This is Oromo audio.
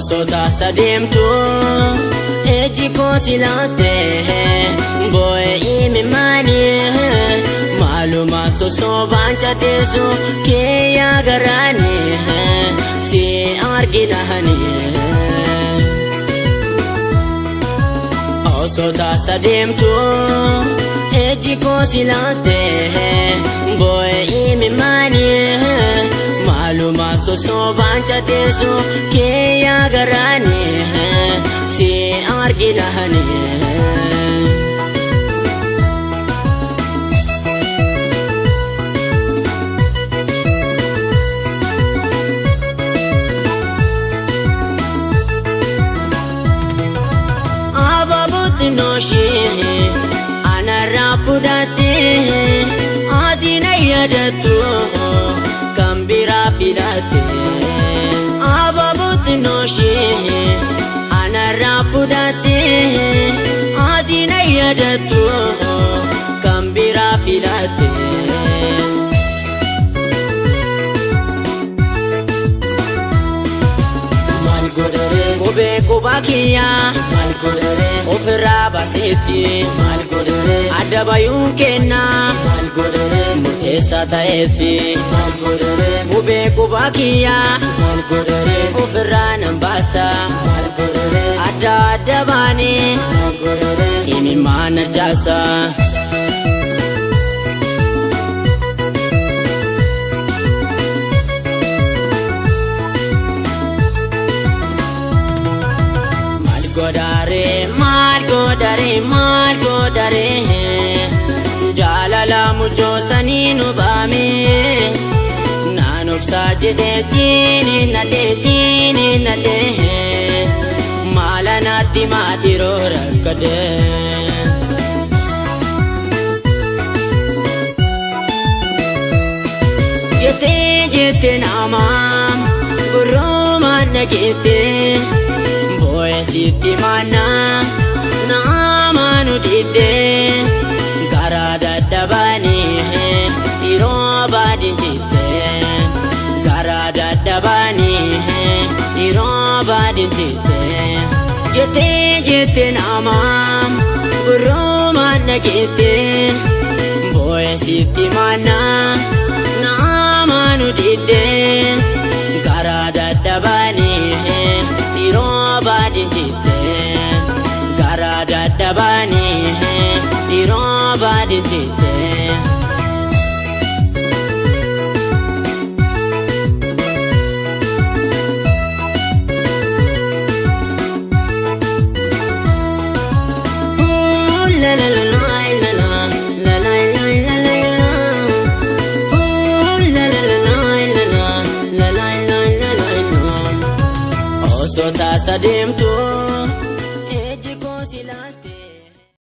Osoo taasa deemtu ejji koo si laalte boo'ee imimmaanii maaluma sosobaan cadheessu kiyya garaanii si arginahanii. Osoo taasa deemtu ejji koo si laalte boo'ee imimmaanii maaluma sosobaan cadheessu kiyya garaanii si arginahanii. Abaabooti nooshee anarraa fudhattee ati na yaadattu kan biraa filatte. Abaabooti nooshee anarraa fudhattee ati na yaadattu kan biraa filatte. Maal godharee? Qubee qubaa kiyyaa Maal godharee? ofirraa baaseeti Maal godharee? adda bayuun kennaa Maal godharee? murteessaa ta'eeti. Maal godharee? Qubee qubaa kiyyaa Maal godharee? ofirraa nan baasa Maal godharee? adda adda baanee Maal godharee? imimmaan arjaasa. Maal godharee maal godharee maal godharee jaalala mucoosanii nu baame naan obsaa jedhee jiini nadhee jiini nadhee maala naatti maadhiroo rakkadee. Jettee jettee nama gurroomaan dhageettee boo'ee sitti maannaa nama nu diddee garaa dadhabaanii yeroo baadin jettee garaa dadhabaanii yeroo baadin jettee jettee jettee nama gurroomaan dhageettee boo'ee sitti maannaa nama nu diddee garaa dadhabaanii yeroo baadin jettee garaa dadhabaanii yeroo baadin jettee. Ooh, la la la la la la la la la la la la. Ooh, la la la la la la la la la la la. Osoo taasa deemtu ejji koo si laalte.